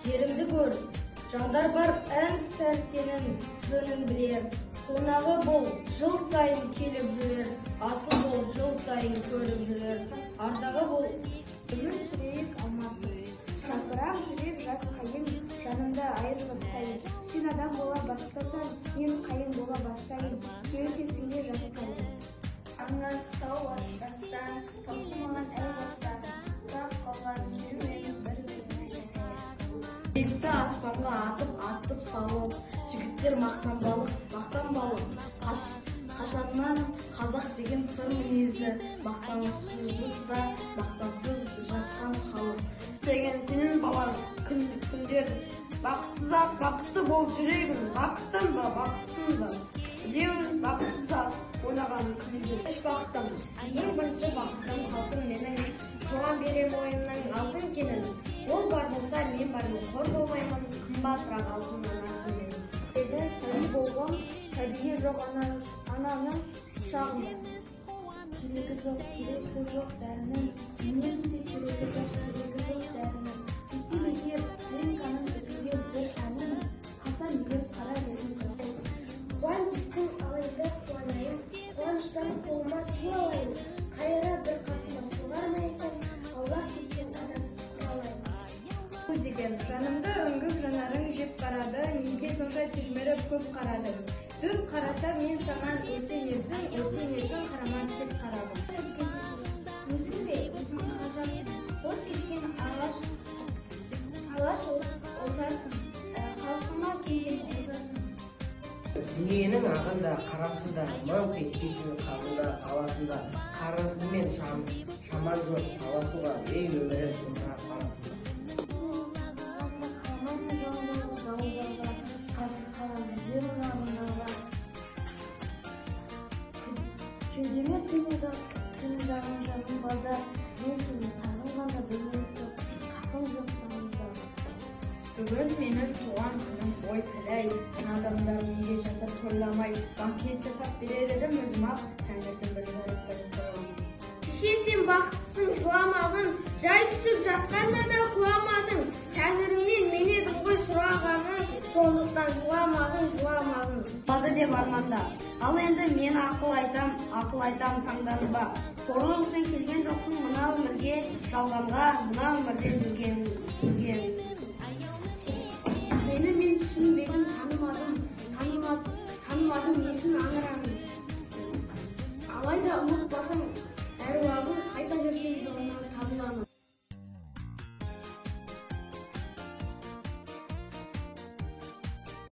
Жерімді көр, жандар бар ән сәрсенің жөнін білер. Қонағы бол, жыл сайын келіп жүрер, асыл бол, жыл сайын көріп жүрер. Ардағы бол. Өмір сүрейік алмасып. Жапырақ жүрек жас қайың, жанымды айырмастайын. Сен адам бола бастасаң, мен қайың бола бастайын. Келісесің бе, жас қайың? Аңыз тау дастан, таусылмаған әу бастан, тұрақ қалған жер менің бір өзіме жетемес. Биікті аспанға атып, атып салып, жігіттер мақтанбалық, мақтанбалық. Қашаннан қазақ деген сыр мінезді, мақтансыз да мақтансыз жатқан халық. Деген сенің балаң күндер, бақытсыз-ақ бақытты бол жүрегім, бақыттан ба, бақытсың ба? Білемін, бақытсыз-ақ ойнаған күндер. Үш бақытым, ең бірінші бақытым халқым менің, соған берем ойымның алтын кенін. Ол бар болса, мен бармын, қор болмаймын, қымбатырақ алтыннан артым менің. Еді сәби болған, сәбиі жоқ ананың құшағында. Керегі жоқ, керегі жоқ дәрінің, менің де керегі жоқ, керегі жоқ дәрінің. Десе бекер Ленканың үзілген бір әнін, қалсам егер қара жердің қырқын. Қуан дейсің, ал енді қуанайын, қуаныштан қолыма ту алайын. Қайыра бір қасыма соғар ма екен, аулақ кеткен адасып құралайын. Деген жанымды үңгіп жанарың жеп барады, неге сонша телміріп көп қарадың? Дөп қарасам мен саған өртенерсің, өртенерсің, қарама кет қарағым. Өзің бе, өзің ғажапсың, от кешкен алаш, алаш озарсың, халқыма келген озарсың. Дүниенің ағын да, қарасын да, маңқ етпесін қағын да, аласын да, қарасымен шаман жоқ таласуға, ей өмірім зымырап барасың. Қалмаймын жолыңдағы дауылдарға, қасып қалам іздеу жағындарға. Кеудеме түнедаған жаным барда, мен сені сағынғанда білмей тұр, хақым жоқ тануға. Бүгін менің туған күнім, ой пәләй, адамдар неге жатыр тойламай, банкет жасап берер едім өзім-ақ, тәңірдің бір жаратпай қойғанын. Шеше, сен бақыттысың, жыламағын, жай түсіп жатқанда да құламадың. Тәңіріңнен мен едім ғой сұрағаны, сондықтан жыламағын, жыламағын. Болады деп арманда. Ал енді мен ақыл айтам, ақыл айтам таңданба. Қорлық үшін келген жоқсың мына өмірге, жалғанға, мына өмірде жүрген, жүрген. Сені мен түсінбедім, танымадым, танымадым, несін аңырамын.